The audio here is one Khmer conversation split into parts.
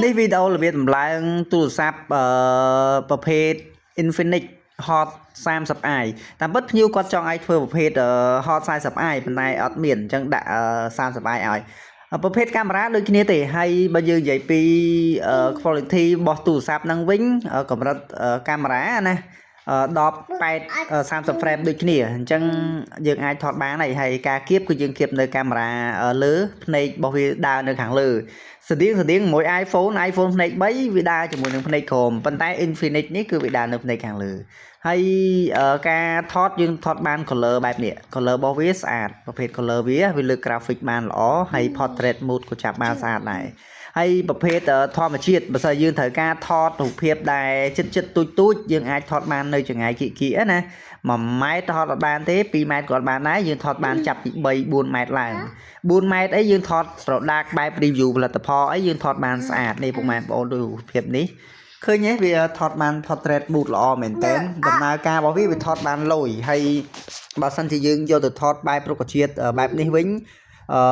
នេះវីដេអូរបៀបតម្លើងទូរស័ព្ទប្រភេទ Infinix Hot 30i តាមពិតភ្ញៀវគាត់ចង់ឲ្យធ្វើប្រភេទ Hot 40i ប៉ុន្តែអត់មានអញ្ចឹងដាក់ 30i ឲ្យប្រភេទកាមេរ៉ាដូចគ្នាទេហើយបើយើងនិយាយពី quality របស់ទូរស័ព្ទហ្នឹងវិញកម្រិតកាមេរ៉ាណា10 8 30 frame ដូចគ្នាអញ្ចឹងយើងអាចថតបានហើយហើយការគៀបគឺយើងគៀបនៅកាមេរ៉ាលើភ្នែករបស់វាដើរនៅខាងលើស្តៀងស្តៀងមួយ iPhone iPhone ភ្នែក3វាដើរជាមួយនឹងភ្នែកក្រោមប៉ុន្តែ Infinix នេះគឺវាដើរនៅភ្នែកខាងលើហើយការថតយើងថតបាន color បែបនេះ color របស់វាស្អាតប្រភេទ color វាវាលើក graphic បានល្អហើយ portrait mode ក៏ចាប់បានស្អាតដែរហើយប្រភេទធម្មជាតិបើសិនយើងត្រូវការថតរូបភាពដែលចិត្តចិត្តទូចទូចយើងអាចថតបាននៅចម្ងាយគៀកគៀកណា1ម៉ែត្រថតអត់បានទេ2ម៉ែត្រក៏អត់បានដែរយើងថតបានចាប់ពី3 4ម៉ែត្រឡើង4ម៉ែត្រអីយើងថត product បែប review ផលិតផលអីយើងថតបានស្អាតនេះពុកម៉ែបងប្អូនដូចរូបភាពនេះឃើញទេវាថតបាន portrait mode ល្អមែនតើដំណើរការរបស់វាវាថតបានលយហើយបើសិនជាយើងយកទៅថតបែបរុក្ខជាតិបែបនេះវិញអឺ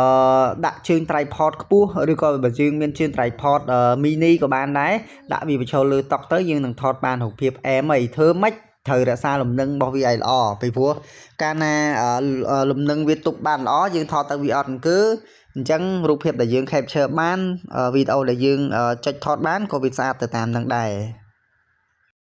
ដាក់ជើង tripod ខ្ពស់ឬក៏បើយើងមានជើង tripod mini ក៏បានដែរដាក់វាបញ្ចូលលើតុទៅយើងនឹងថតបានរូបភាពអែមអីធ្វើម៉េចត្រូវរក្សាលំនឹងរបស់វាឲ្យល្អពីព្រោះកាលណាលំនឹងវាទប់បានល្អយើងថតទៅវាអត់អង្គើអញ្ចឹងរូបភាពដែលយើង capture បានវីដេអូដែលយើងចុចថតបានក៏វាស្អាតទៅតាមនឹងដែរ។